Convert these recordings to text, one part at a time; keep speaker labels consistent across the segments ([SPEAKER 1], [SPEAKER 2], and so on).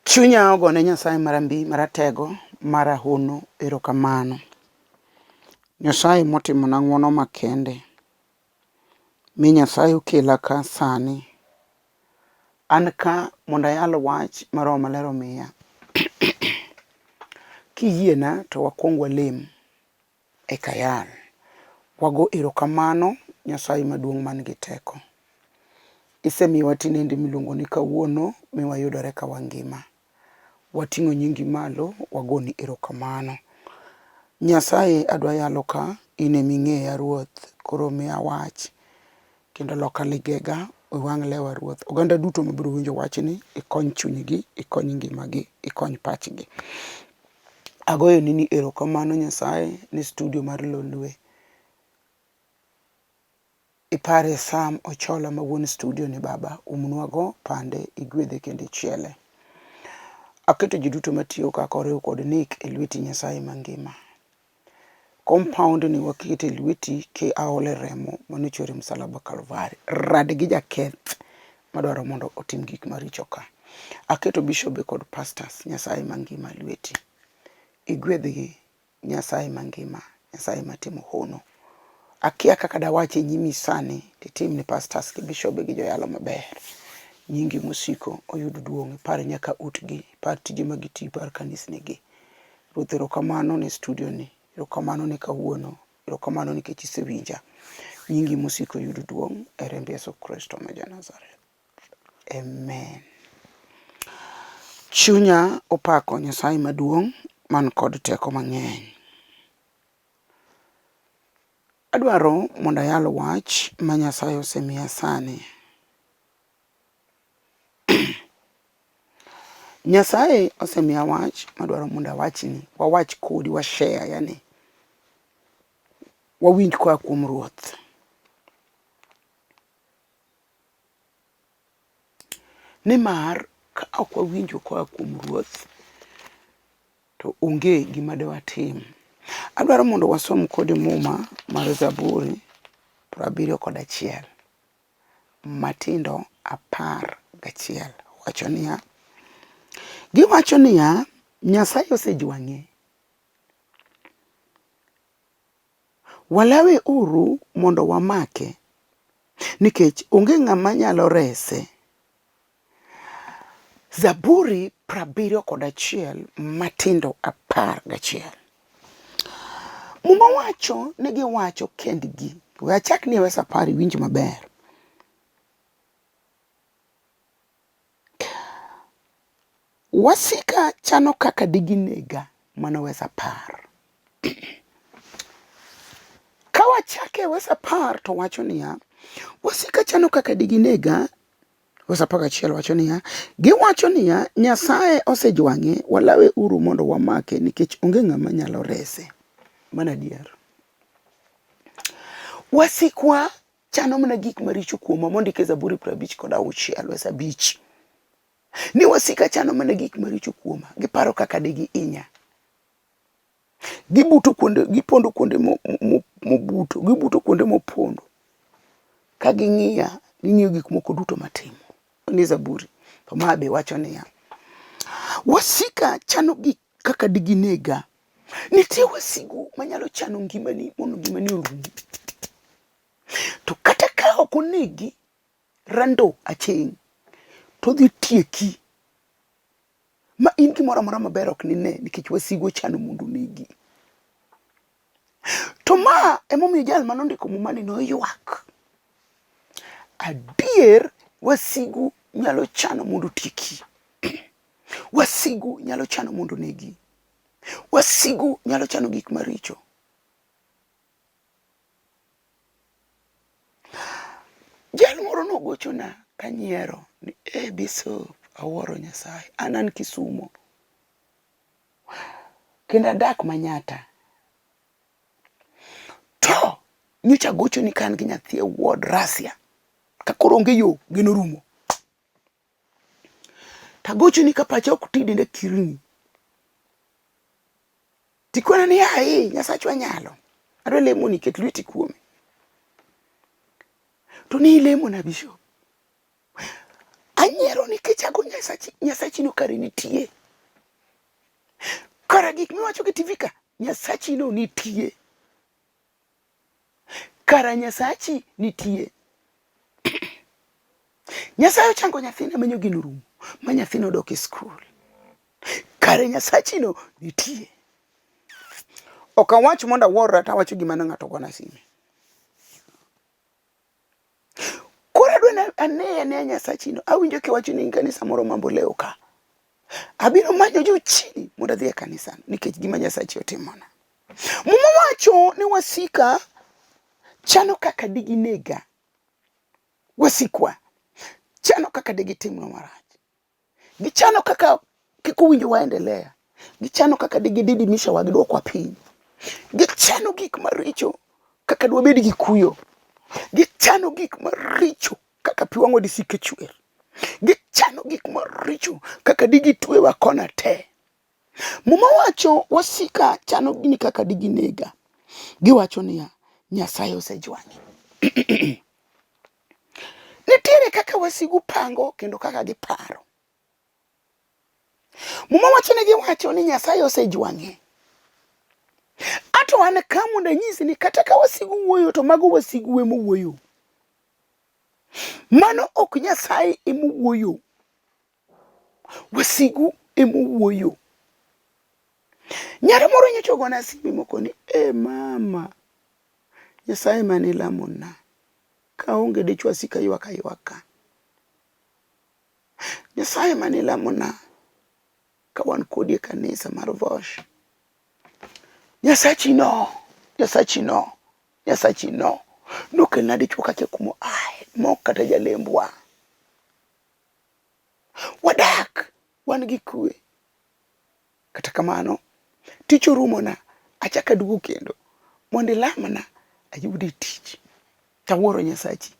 [SPEAKER 1] Chunya ogone Nyasaye marambi maratego marahono erokamano. Nyasaye motimona ng'wono makende mi Nyasaye okela ka sani. An ka mondo ayal wach ma Roho Maler omiya. Kiyiena to wakwong walem eka ayal. Wago erokamano Nyasaye maduong' man gi teko. Isemiyowa tinende miluongo ni kawuono mi wayudore ka wangima. Wating'o nyingi malo, wagoni erokamano. Nyasaye adwa yalo ka, in ema ing'eya Ruoth, koro miya wach kendo loka ligega, iwang' lewa Ruoth. Oganda duto mabiro winjo wachni, ikony chunygi, ikony ngimagi, ikony pachgi. Agoyoni ni erokamano Nyasaye ni studio mar Lolwe. Ipare Sam Ochola ma wuon studio ni baba, umnwago, pande, igwedhe kendo ichiele. Aketo ji duto matiyo ka koriw kod Nick e lweti Nyasaye mangima. Compound ni wakete e lweti ki aole remo mane ochwer e msalaba Kalvari. Rad gi jaketh madwaro mondo otim gik maricho ka. Aketo bishobe kod pastors Nyasaye mangima e lweti. Igwedhgi Nyasaye mangima, Nyasaye matimo hono. Akia kaka dawach e nyimi sani, titim ni pastors gi bishobe gi joyalo maber. Nyingi mosiko oyud duong', ipar nyaka utgi, ipar tije ma gitiyo, ipar kanisnigi. Ruoth erokamano ne studio ni, erokamano ne kawuono, erokamano nikech isewinja. Nyingi mosiko oyud duong' e remb Yesu Kristo ma ja Nazareth. Amen. Chunya opako Nyasaye maduong' man kod teko mang'eny. Adwaro mondo ayal wach ma Nyasaye osemiya sani. Nyasaye osemiya wach madwaro mondo awachni, wawach kodi, wa share yani wawinj koa kuom Ruoth. Nimar ka ok wawinjo koa kuom Ruoth, to onge gima dewatim. Adwaro mondo wasom kodi Muma mar Zaburi 71 matindo 11 wacho niya, giwacho niya, Nyasaye osejwang'e. Walawe uru mondo wamake, nikech onge ng'ama nyalo rese. Zaburi 71 matindo 11. Muma wacho ni giwacho kendgi. We achak ni e apar iwinj maber. Wasika chano kaka diginega, mano wes apar. Ka wachake wes apar to wacho niya, wasika chano kaka diginega, wes 11 wacho niya, giwacho niya, Nyasaye osejwang'e, walawe uru mondo wamake nikech onge ng'ama nyalo rese. Mano adier. Wasikwa chano mana gik maricho kuomwa mondik e Zaburi 56 wes 5. Ni wasika chano mana gik maricho kuoma, giparo kaka digihinya. Gibuto kuonde, gipondo kuonde mobuto, gibuto kuonde mopondo. Ka ging'iya, ging'iyo gik moko duto matimo. Ni Zaburi. To ma be wacho niya, wasika chano gik kaka diginega. Nitie wasigu manyalo chano ngimani mondo ngimani orum. To kata ka ok onegi, Rando aching' to odhi tieki ma in gimoro amora maber ok nine nikech wasigu ochano mondo onegi. To ma emomiyo jal mane ondiko muma ni noywak. Adier wasigu nyalo chano mondo otieki. Wasigu nyalo chano mondo onegi. Wasigu nyalo chano gik maricho. Jal moro nogochona kanyiero ni eh Bishop awuoro Nyasaye an an Kisumo kendo adak Manyatta to nyocha agochoni ka an gi nyathi e ward Rasia ka koro onge yo geno orumo. Tagochoni ka pacha ok ti denda kirni. Tikona ni ai Nyasachwa nyalo. Adwa lemoni ket lweti kuome. To ni ilemo na bishop. Anyiero nikech ago Nyasachi, Nyasachino kare nitie. Kara gik miwacho gi TV ka, Nyasachino nitie. Kara Nyasachi nitie. Nyasaye ochango nyathina menyo gino rumo, ma nyathina odok e skul. Kare Nyasachino nitie. Ok awach mondo awuorra to awacho gima ne ng'ato ogona sime. Koro adwa ni ane anea Nyasachino. Awinjo kiwacho ni in kanisa moro Mamboleo ka. Abiro manyo juu chini mondo adhi e kanisano nikech gima Nyasachi otimona. Muma wacho ni wasika chano kaka diginega. Wasikwa chano kaka digitimnwa marach. Gichano kaka kik owinjo waendelea. Gichano kaka digididimisha wa gidwokwa piny. Gichano gik maricho kaka dwabed gi kuyo. Gichano gik maricho kaka pi wang'wa disik chwer. Gichano gik maricho kaka digitwewa kona te. Muma wacho wasika chano gini kaka diginega. Giwacho niya, Nyasaye osejwang'i. Nitiere kaka wasigu pango kendo kaka giparo. Muma wacho ni giwacho ni Nyasaye osejwang'e. Ato an ka mondo anyisi ni kata ka wasigu wuoyo to mago wasigu ema wuoyo. Mano ok Nyasaye ema wuoyo. Wasigu ema wuoyo. Nyara moro nyocha ogona sime moko ni e mama Nyasaye mane ilamona kaonge dichwo asika ywak aywaka. Nyasaye mane ilamona ka wan kodi e kanisa mar Vosh. Nyasachi no, Nyasachi no, Nyasachi no nokelna dichwo kacha kumo ae mok kata jalembwa. Wadak wan gi kwe. Kata kamano, tich orumona, achako aduogo kendo mondo ilamna ayudi tich. Tawuoro Nyasachi.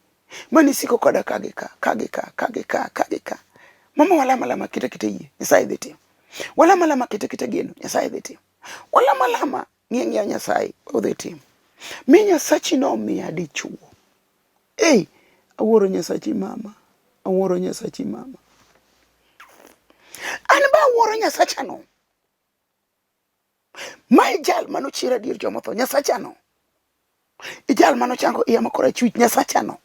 [SPEAKER 1] Mane isiko koda ka gi ka, ka gi ka, ka gi ka, ka gi ka. Mama walama lama kete kete yie, Nyasaye dhi timo. Walama lama kete kete geno, Nyasaye dhi timo. Walama lama ng'iya ng'iya Nyasaye, odhi timo. Mi Nyasachi nomiya dichuo. Ei, awuoro Nyasachi mama, awuoro Nyasachi mama. An be awuoro Nyasachano. Ma e jal mane ochier adier joma otho, Nyasachano. E jal mane ochango iya ma korachwich, Nyasachano.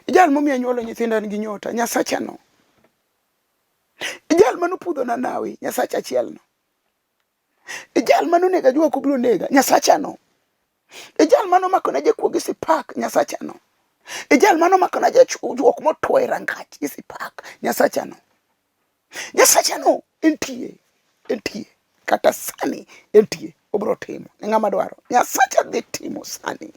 [SPEAKER 1] E jal momiyo anyuolo nyithinda an gi nyota, Nyasachano. E jal mane opudhona nawi, Nyasacha achielno. E jal mane onego ajuoga kobiro nega, Nyasachano. E jal mane omakona jakuo gi sipak, Nyasachano. E jal mane omakona jajuok motwo e rangach gi sipak, Nyasachano. Nyasachano entie, entie. Kata sani entie, obiro timo ne ng'ama dwaro. Nyasacha dhi timo sani.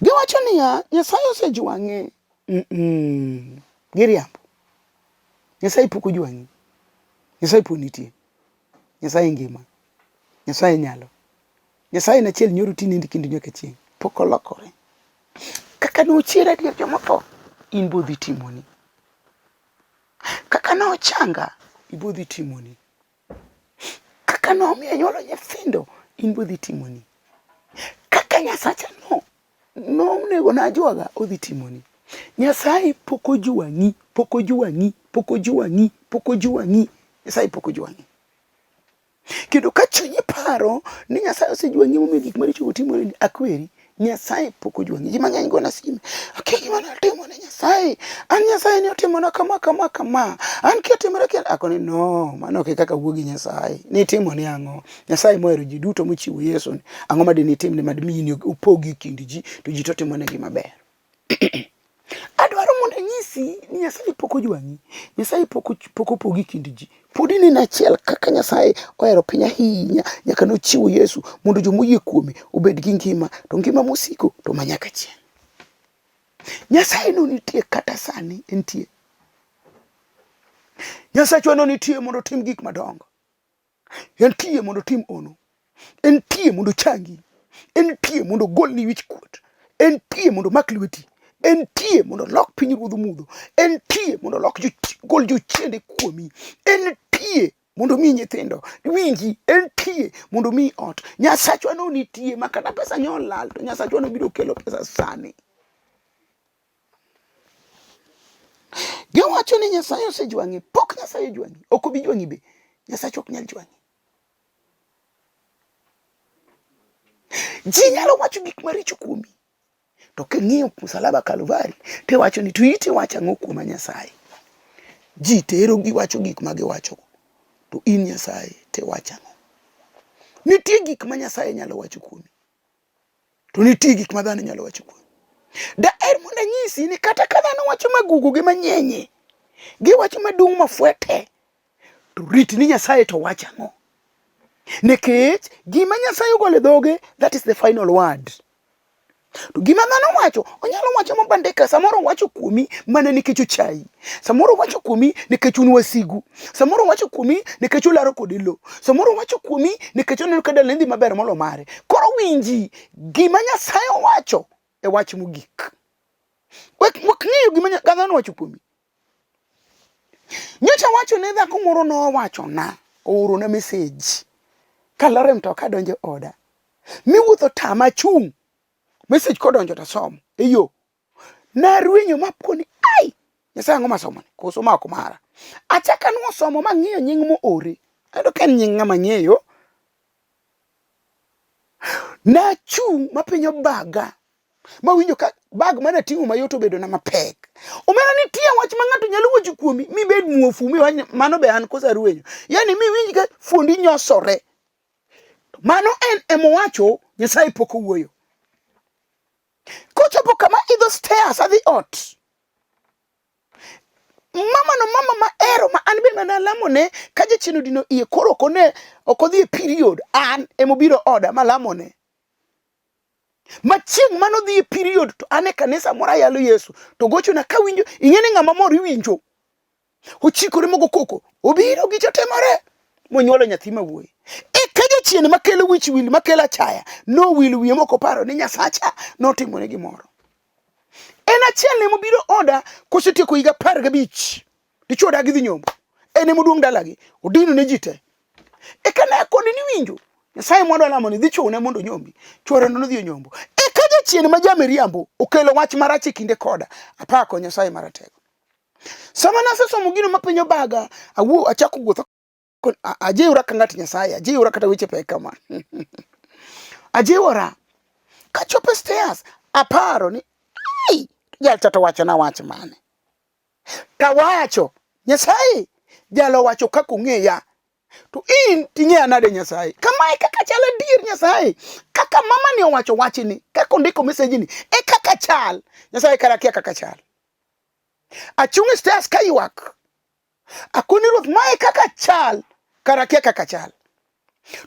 [SPEAKER 1] Giwacho niya, Nyasaye osejwang'e. Mm -mm. Giriambo. Nyasaye pok ojwang'i. Nyasaye pod nitie. Nyasaye ngima. Nyasaye nyalo. Nyasaye en achiel nyoro tinende kendo nyaka chieng'. Pok olokore. Kaka nochier adier jomotho, in bo dhi timoni. Kaka nochanga, ibo dhi timoni. Kaka nomiyo anyuolo nyithindo, in bo dhi timoni. Kaka Nyasacha no nonego najwaga odhi timoni. Nyasaye pok ojwang'i, pok ojwang'i, pok ojwang'i, pok ojwang'i. Nyasaye pok ojwang'i. Kendo ka chunyi paro ni Nyasaye osejwang'i momiyo gik maricho otimoreni, akweri, Nyasaye pok ojwang'i. Ji mang'eny gona sime, akia gima natimo ne Nyasaye, an Nyasaye ne otimona kama kama kama, an kiatimore kia, akoni no, mano ok e kaka wuo gi Nyasaye. Nitimo ni ang'o? Nyasaye mohero ji duto mochiwo Yesu ni, ang'o ma dinitim ne mad mi opogi e kind ji to ji to timonegi maber. Adwaro mondo anyisi ni Nyasaye pok ojwang'i. Nyasaye pok opogi kind ji. Pod ineno achiel kaka Nyasaye ohero piny ahinya nyaka nochiwo Yesu mondo joma oyie kuome obed gi ngima to ngima mosiko to ma nyaka chieng'. Nyasaye no nitie kata sani entie. Nyasachwa no nitie mondo otim gik madongo. Entie mondo otim ono. Entie mondo ochangi. Entie mondo ogolni wich kuot. Entie mondo omak lweti. Entie mondo olok piny ruodh mudho. Entie mondo olok gol jochiende kuomi. Entie mondo omiyi nyithindo. Winji, entie mondo omiyi ot. Nyasachwa no nitie ma kata pesa nyo olal to Nyasachwa no biro kelo pesa sani. Giwacho Iwacho ni Nyasaye osejwang'i, pok Nyasaye ojwang'i, ok obi jwang'i be. Nyasaye ok nyal jwang'i. Ji nyalo wacho gik maricho kuomi, to king'iyo msalaba Kalvari tiwacho ni to iti wacho ang'o kuoma Nyasaye? Ji tero giwacho gik ma giwacho, to in Nyasaye tiwacho ang'o? Nitie gik ma Nyasaye nyalo wacho kuomi, to nitie gik ma dhano nyalo wacho kuomi. Daher mondo anyisi ni kata ka dhano wacho magugu gi manyenye, giwacho madung' mafwete, to rit ni Nyasaye to wacho ang'o? Nikech gima Nyasaye ogolo e dhoge, that is the final word. To gima dhano wacho, onyalo wacho mabandika, samoro owacho kuomi mana nikech ochayi. Samoro owacho kuomi nikech un wasigu. Samoro owacho kuomi nikech ularo kode lo. Samoro owacho kuomi nikech oneno ka dalani dhi maber molo mare. Koro winji gima Nyasaye owacho e wach mogik. Wek wek ng'eyo gima dhano owacho kuomi. Nyocha wacho ne dhako moro nowachona, oorona message. Kalor e mtoka adonjo e oda. Miwuotho tama achung'. Message kodonjo to asomo. E yo. Narwenyo maponi ai! Nyasaye ang'o masomoni? Koso ma ok mara. Achako anuo somo mang'iyo nying moore. Ayudo ka en nying ng'ama ang'eyo. Nachung' mapenyo baga mawinjo ka bag mane ating'o mayot obedo na mapek. Omera nitie wach ma ng'ato nyalo wacho kuomi mibed muofu mi wach mano be an kosa arwenyo. Yani miwinj ka fuondi nyosore. Mano en emowacho Nyasaye pok owuoyo. Kochopo kama idho stairs adhi ot. Mama no mama ma ero ma an be mana alamone ka jachien odino iye koro ok one ok odhi e period an emobiro oda malamone. Ma chieng' mano dhi e period to an e kanisa moro ayalo Yesu to gochona kawinjo ing'e ni ng'ama mor iwinjo. Ochikore mogo koko obiro gicha timore monyuolo nyathi ma wuoyi. Eka jachien makelo wich wil makelo achaya nowil wiye mok oparo ni Nyasacha notimone gimoro. En achiel ne mobiro oda kosetieko higa 15. Dichuo dagi dhi nyombo. En ema oduong' dalagi. Odino ne ji te. Eka ne akoni ni winjo. Nyasaye mwadwa lamo ni dhi chune mondo onyombi. Chuore no nodhi onyombo. Eka jachien ma jamiriambo okelo wach marach e kinde koda. Apako Nyasaye maratego. Sama nasesomo gino mapenyo baga, awuo achako wuotho ajiwra ka ng'at Nyasaye, ajiwra kata weche pek kama. Ajiwora. Kachopo e stairs, aparo ni ai, jal cha to wachona wach mane? Tawacho, Nyasaye, jalo wacho kaka ong'eya. To in ting'eya nade Nyasaye? Kamae kaka chal adier Nyasaye. Kaka mama ni owacho wachni, kaka ondiko message ni, e kaka chal. Nyasaye kara kia kaka chal. Achung' e stairs kaywak. Akoni ruoth mae kaka chal, kara kia kaka chal.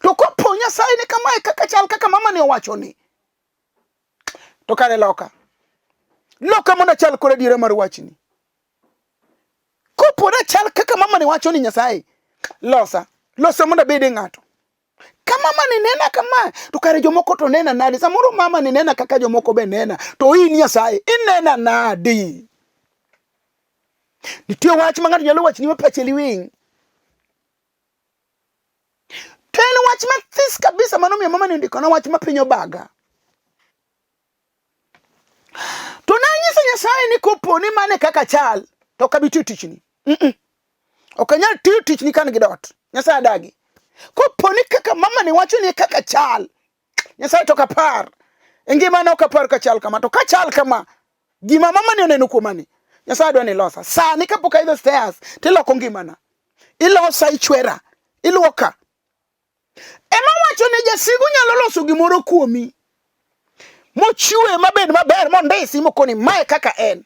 [SPEAKER 1] To kopo Nyasaye ni kamae kaka chal kaka mama ni owacho ni, to kare loka. Loka mondo achal kod adiera mar wachni. Kopo nachal kaka mama ni wacho ni Nyasaye, losa. Losa mondo abede ng'ato. Ka mama ni nena kama, to kare jomoko to nena nade? Samoro mama ni nena kaka jomoko be nena, to in Nyasaye, inena nadi? Nitie wach ma ng'ato nyalo wachni ma pache liwing'. To en wach mathis kabisa manomiyo mama ni ondikona wach mapinyo baga. To nanyiso Nyasaye ni kopo ni mane kaka chal, to ok abi tiyo tichni. Mm -mm. Ok anyal tiyo tichni ka an gi dot. Nyasaye adagi. Kopo ni kaka mama ni wacho ni kaka chal, Nyasaye to ok apar. E ngimana ok apar ka chal kama. To ka chal kama, gima mama ni oneno kuoma ni, Nyasaye adwa ni ilosa. Sani kapok aidho stairs, tiloko ngimana. Ilosa, ichwera, iluoka. Ema wacho ni jasigu nyalo loso gimoro kuomi mochwe mabed maber mondisi mokoni mae kaka en.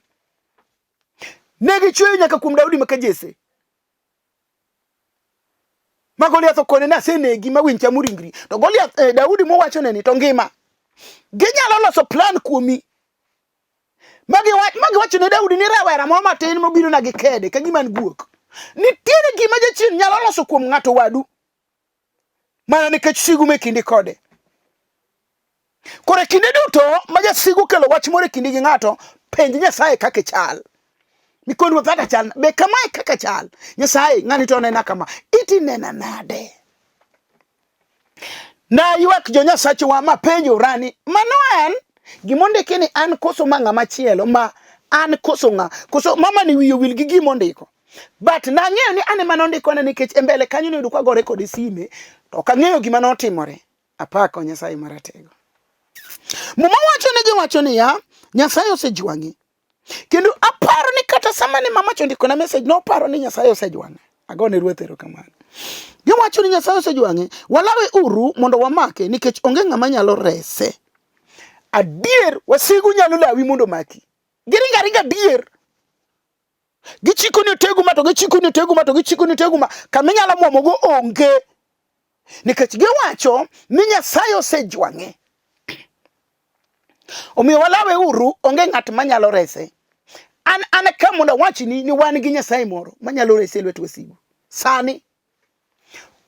[SPEAKER 1] Ne gichweyo nyaka kuom Daudi maka Jesse. Ma Goliath okone ni asenegi ma winy chamo ringri. To Goliath Daudi mowachone ni to ngima. Ginyalo loso plan kuomi. Ma giwacho ne Daudi ni rawera moro matin mobiro na gi kede ka gima en guok. Nitiere gima jachien nyalo loso kuom ng'ato wadu mana nikech sigu me kindi kode. Koro e kinde duto ma jasigu okelo wach moro e kindi gi ng'ato, penj Nyasaye kaka ichal. Nikon ruoth kaka chal, be kamae kaka chal. Nyasaye ng'ani to onena kama, iti nena nade? Naywak jo Nyasachewa mapenjora ni mano an gimondiki ni an koso ma ng'ama chielo ma an koso ng'a koso mama ni wiye owil gi gima ondiko. But nang'eyo ni an ema nondikona nikech e mbele kanyo noyudo kwagore kode sime to ok ang'eyo gima notimore. Apako Nyasaye Maratego. Muma wacho ne giwacho niya, Nyasaye osejwang'i. Kendo aparo ni kata sama ne mama cha ondikona message noparo ni Nyasaye osejwang'a. Agone Ruoth erokamano. Giwacho ni Nyasaye osejwang'e, walawe uru mondo wamake nikech onge ng'ama nyalo rese. Adier wasigu nyalo lawi mondo omaki. Giringo aringa adier. Gichiko ni otegu ma to gichiko ni otegu ma to gichiko ni otegu ma kama inyalo mwomogo onge. Nikech giwacho ni Nyasaye osejwang'e. Omiyo walawe uru, onge ng'at manyalo rese. An an ka mondo awachni ni wan gi Nyasaye moro manyalo resi e lwet wasigu. Sani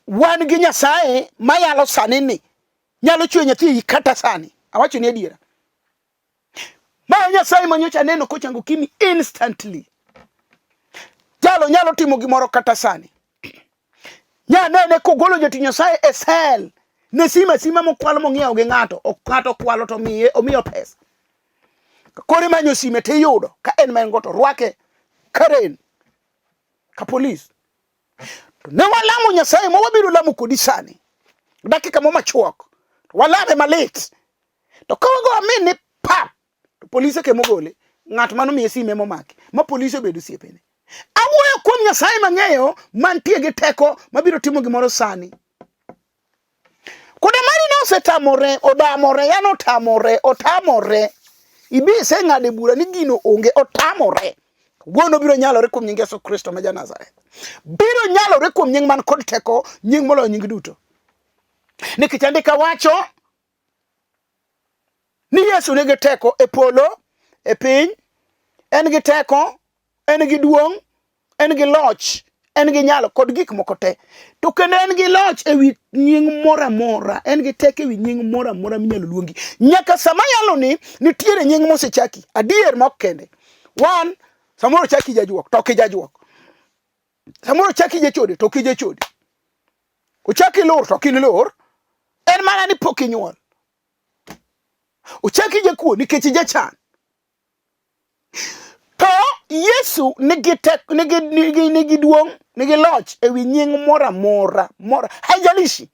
[SPEAKER 1] wan gi Nyasaye mayalo sani ni nyalo chweyo nyathi iyi kata sani. Awachoni adiera. Ma e Nyasaye ma nyocha aneno kochango Kimi instantly. Jalo nyalo timo gimoro kata sani. Nyanene kogolo jatich Nyasaye e sel ne sima sima mokwalo mong'iewo gi ng'ato, ok ng'ato okwalo to miye omiyo pesa. Koro imanyo sime tiyudo ka en ma en go to rwake karen ka polis. To ne walamo Nyasaye ma wabiro lamo kodi sani. Dakika mo machuok. Walame malit. To ka wago amin ni pap to polise ke mogole ng'at mano miye sime momaki ma polise obedo osiepene. Awuoyo kuom Nyasaye mang'eyo mantie gi teko mabiro timo gimoro sani. Koda mari ne osetamore, odamore, yani otamore, otamore. Ibi iseng'ade bura ni gino onge, otamore. Wuono biro nyalore kuom nying Yesu Kristo ma ja-Nazareth. Biro nyalore kuom nying man kod teko, nying moloyo nying duto. Nikech andika wacho ni Yesu nigi teko e polo, e piny, en gi teko, en gi duong', en gi loch, en gi nyalo kod gik moko te. To kendo en gi loch e wi nying moro amora, en gi teko e wi nying moro amora minyalo luongi. Nyaka sama yalo ni nitiere nying mosechaki, adier ma ok kende. Wan samoro ochaki jajuok to ok ijajuok. Samoro ochaki jachode to ok ijachode. Ochaki lur to ok in lur. En mana ni pok inyuol. Ochaki jakuo nikech ijachan. To Yesu nigi tek, nigi, nigi, nigi duong', nigi loch e wi nying moro amora mora. Haijalishi.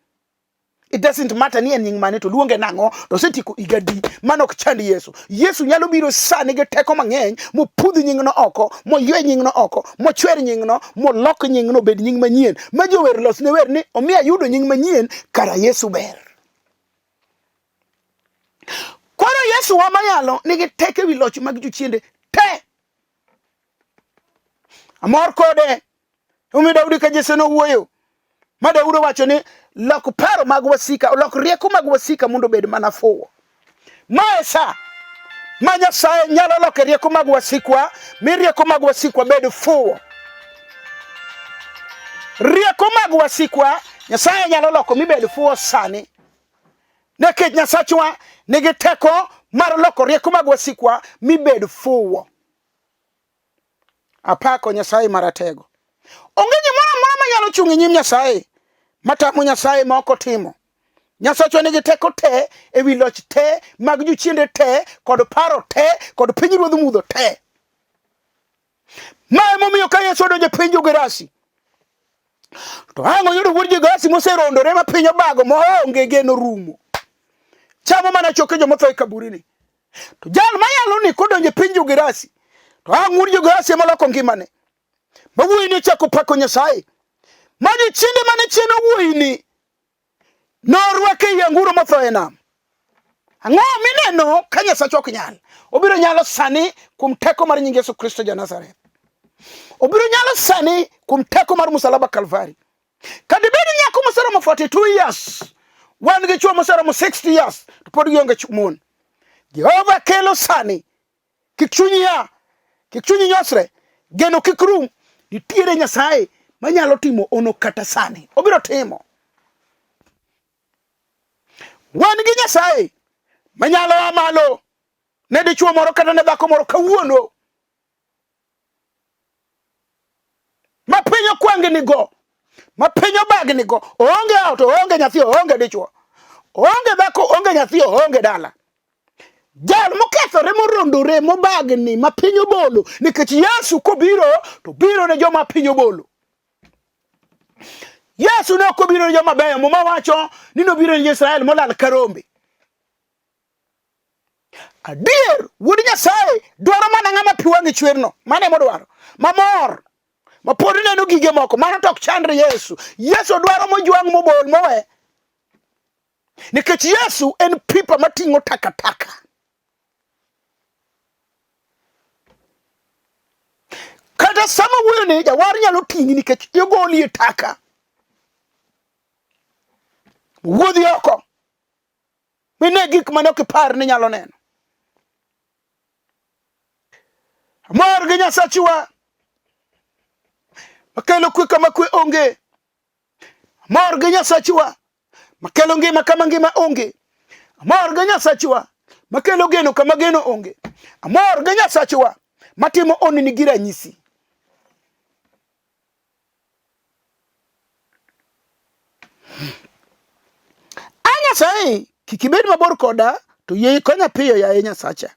[SPEAKER 1] It doesn't matter ni en nying mane to luonge nang'o to osetieko higa di mano ok chand Yesu. Yesu nyalo biro sani gi teko mang'eny mopudh nyingno oko, moywe nyingno oko, mochwer nyingno, molok nyingno obed nying manyien. Ma jower los ne wer ni omiyo ayudo nying manyien kara Yesu ber. Koro Yesu wa mayalo nigi teko ewi loch mag jochiende te. Amor kode. Omiyo Daudi ka Jesse nowuoyo, ma Daudi owacho ni lok paro mag wasika, lok rieko mag wasika mondo obed mana fuwo. Ma e sa ma Nyasaye nyalo loko rieko mag wasikwa, mi rieko mag wasikwa bed fuwo. Rieko mag wasikwa Nyasaye nyalo loko mi bed fuwo sani. Nikech Nyasachwa nigi teko mar loko rieko mag wasikwa mi bed fuwo. Apako Nyasaye maratego. Onge gimoro amora manyalo chung' e nyim Nyasaye matamo Nyasaye ma ok otimo. Nyasachwa nigi teko te e wi loch te mag jochiende te kod paro te kod pinyruodh mudho te. Ma emomiyo ka Yesu odonjo e piny jo-Gerasi to ang' oyudo wuod jo-Gerasi moserondore ma piny obago maonge geno rumo. Chamo mana choke jomotho e kaburini. To jal mayalo ni kodonjo e piny jo-Gerasi, to ang' wuod jo-Gerasi ema loko ngimane. Ma wuoyini ochako pako Nyasaye. Ma jochiende mane chien wuoyini norwake ei anguro motho e nam. Ang'o mineno ka Nyasache ok nyal? Obiro nyalo sani kuom teko mar nying Yesu Kristo ja Nazareth. Obiro nyalo sani kuom teko mar musalaba Kalvari. Kata bed nyako moseromo 42 years, wan gi chwo moseromo 60 years, to pod gionge mon. Jehova kelo sani. Kik chunyi a, kik chunyi nyosre, geno kik rum. Nitiere Nyasaye manyalo timo ono kata sani. Obiro timo. Wan gi Nyasaye manyalo a malo ne dichwo moro kata ne dhako moro kawuono ma piny okwangni go ma piny obagni go oonge ot oonge nyathi oonge dichwo oonge dhako oonge nyathi oonge dala. Jal mokethore morondore mobagni ma piny obolo nikech Yesu kobiro to biro ne joma piny obolo. Yesu ne ok obiro ne joma beyo, Muma wacho ni nobiro ne Israel molal ka rombe. Adier, wuod Nyasaye dwaro mana ng'ama pi wang'e chwerno, mano ema odwaro, mamor, ma pod neno gige moko, mano to ok chandre Yesu. Yesu dwaro mojwang' mobol mowe. Nikech Yesu en pipa mating'o takataka. Kata sama wuoyo ni jawar nyalo ting'i nikech igoli e taka. Wuodhi oko. Mine gik mane ok ipar ni nyalo neno. Amor gi Nyasachiwa makelo kwe kama kwe onge. Amor gi Nyasachiwa makelo ngima kama ngima onge. Amor gi Nyasachiwa makelo geno kama geno onge. Amor gi Nyasachiwa matimo onni gi ranyisi. A Nyasaye, kik ibed mabor koda, to yie ikonya piyo, yaye Nyasacha.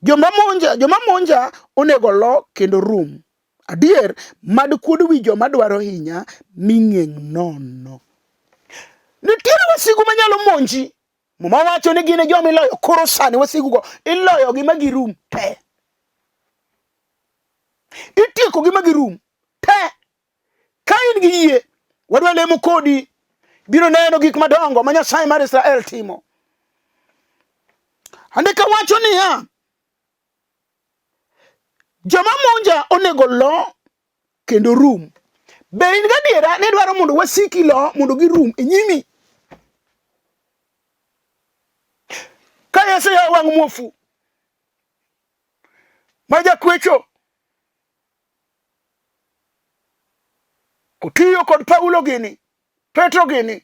[SPEAKER 1] Joma monja, joma monja onego lo kendo rum. Adier, mad kuod wi joma dwaro hinya mi ng'eng' nono. Nitiere wasigu manyalo monji. Muma wacho ni gin e joma iloyo koro sani wasigugo iloyogi ma girum te. Itiekogi ma girum te. Ka in gi yie, wadwa lemo kodi. Biro neno gik madongo ma Nyasaye mar Israel timo. Andika wacho niya, joma monja onego lo kendo rum. Be in gadiera ni idwaro mondo wasiki lo mondo girum e nyimi? Ka Yesu yawo wang' muofu ma jakwecho kotiyo kod Paulo gini, Petro gini,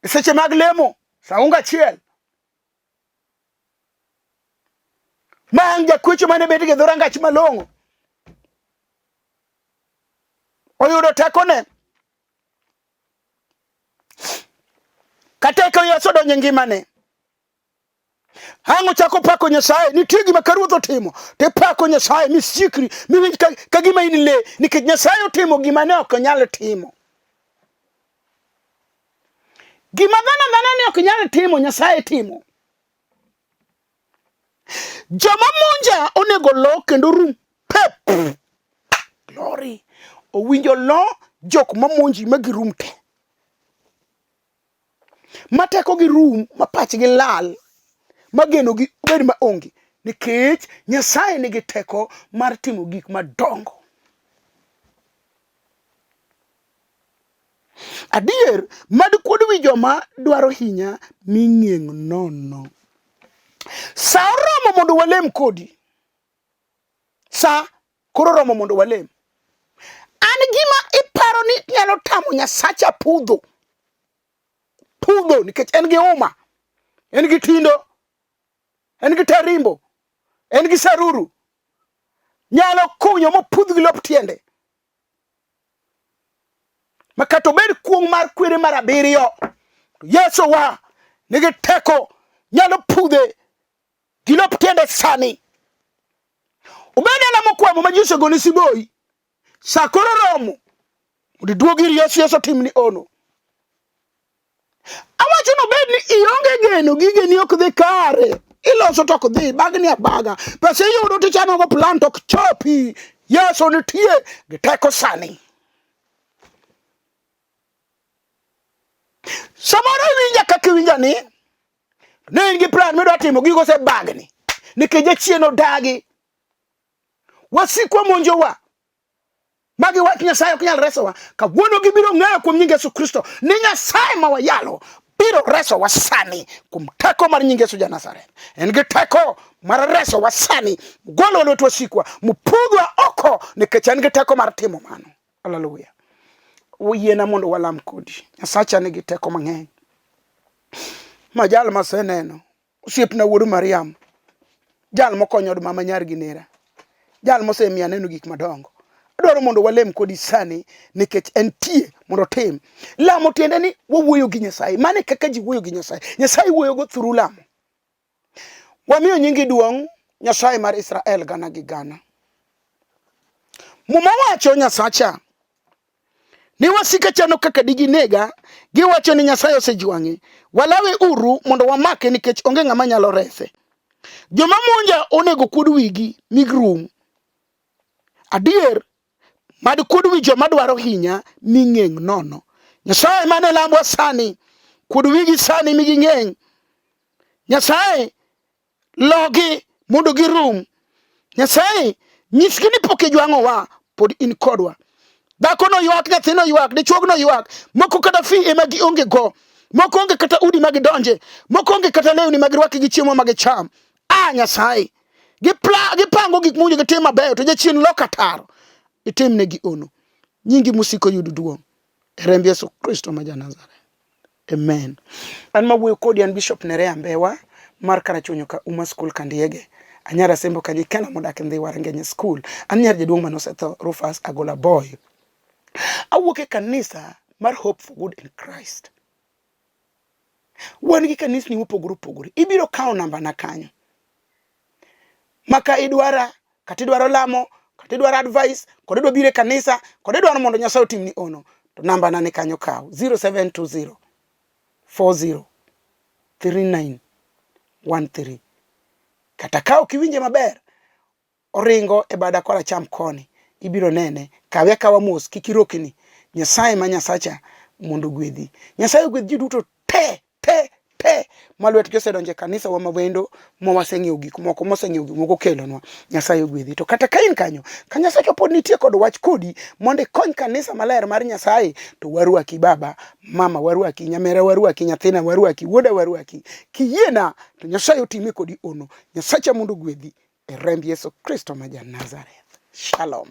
[SPEAKER 1] e seche mag lemo sa unga achiel ma ang' jakwecho mane bet e dhorangach malong'o oyudo tekone ka teko Yesu odonjo e ngimane ang' ochako pako Nyasaye nitie gima ka ruoth otimo to ipako Nyasaye misikri miwinj ka, ka gima in le nikech Nyasaye otimo gima ne ok nyal timo gima dhano dhano ne ok nyal timo Nyasaye timo joma monja onego lo kendo rum pep glory owinjo lo jok mamonji ma girum te ma tekogi rum ma pachgi lal ma genogi bed ma onge nikech Nyasaye nigi teko mar timo gik madongo. Adier, mad kuod wi joma dwaro hinya mi ng'eng' nono. Sa oromo mondo walem kodi. Sa koro oromo mondo walem. An gima iparo ni nyalo tamo Nyasacha pudho. Pudho nikech en gi uma, en gi tindo, en gi tarimbo, en gi saruru. Nyalo kunyo mopudh gi lop tiende. Ma kata obed kuong' mar kwere mar abiriyo, to Yesu wa nigi teko nyalo pudhe gi lop tiende sani. Obed dala mokwamo ma ji osegone siboi, sa koro romo mondo iduog ir Yesu, Yesu otimni ono. Awacho ni obed ni ionge geno, gigeni ok dhi kare, iloso to ok dhi, bagni abaga, pesa iyudo to ichanogo plan to ok chopi. Yesu nitie gi teko sani. Samoro iwinja kaka iwinja ni ne in gi plan midwa timo, gigo osebagni nikech jachien odagi. Wasikwa monjowa magi wach Nyasaye ok nyal resowa. Kawuono gibiro ng'eyo kuom nying Yesu Kristo ni Nyasaye ma wayalo biro resowa sani kuom teko mar nying Yesu ja Nazareth. En gi teko mar resowa sani, golo lwet wasikwa, mopudhwa oko nikech en gi teko mar timo mano. Haleluya. Oyiena mondo walam kodi. Nyasacha nigi teko mang'eny. Ma jal maseneno Osiepna wuod Mariam, jal mokonyo od mama nyar gi nera, jal mosemiyo aneno gik madongo. Adwaro mondo walem kodi sani nikech entie mondo otim. Lamo tiende ni wawuoyo gi Nyasaye. Mano e kaka ji wuoyo gi Nyasaye. Nyasaye wuoyo go through lamo. Wamiyo nyingi duong', Nyasaye mar Israel gana gi gana. Muma wacho Nyasacha ni wasika chano kaka diginega, giwacho ni Nyasaye osejwang'e. Walawe uru mondo wamake nikech onge ng'ama nyalo rese. Joma monja onego kuod wigi mi girum. Adier, mad kuod wi joma dwaro hinya mi ng'eng' nono. Nyasaye mane lambwa sani, kuod wigi sani mi ging'eng'. Nyasaye logi mondo girum. Nyasaye nyisgi ni pok ijwang'owa, pod in kodwa. Dhako noywak, nyathi noywak, dichuog noywak, moko kata fi ema gionge go, moko onge kata udi ma gidonje, moko onge kata lewni ma girwaki gi chiemo ma gicham. A Nyasaye, gipango gik mowinjo gitim mabeyo to jachien loko ataro. Itimnegi ono. Nyingi mosiko yud duong'. E remb Yesu Kristo ma ja Nazareth. Amen. An mawuoyo kodi an Bishop Nerea Mbewa mar Karachuonyo ka Uma School Kandiege. Anyara Sembo Kanyikena modak e Ndhiwa Rangenye School. An nyar jaduong' mane osetho Rufus Agola Boy. Awuok e kanisa mar Hope for Good in Christ. Wan gi kanisni mopogore opogore. Ibiro kawo namba na kanyo. Maka idwara, kata idwaro lamo, kata idwaro advice, kod idwa biro e kanisa, kod idwaro mondo Nyasaye otimni ono, to namba na ni kanyo kaw 0720 40 39 13. Kata ka ok iwinje maber, oringo e bada koracham koni, ibiro nene. Kawe akawa mos, kik irokni. Nyasaye ma Nyasacha mondo ogwedhi. Nyasaye ogwedh ji duto te te te ma lwetgi osedonjo e kanisa wa mawendo ma waseng'iewo gik moko moseng'iewo gik moko kelonwa. Nyasaye ogwedhi. To kata ka in kanyo, ka Nyasacha pod nitie kod wach kodi mondo ikony kanisa maler mar Nyasaye, to warwaki baba, mama warwaki, nyamera warwaki, nyathina warwaki, wuoda warwaki. Kiyiena to Nyasaye otime kodi ono. Nyasacha mondo ogwedhi. E remb Yesu Kristo ma ja Nazareth. Shalom.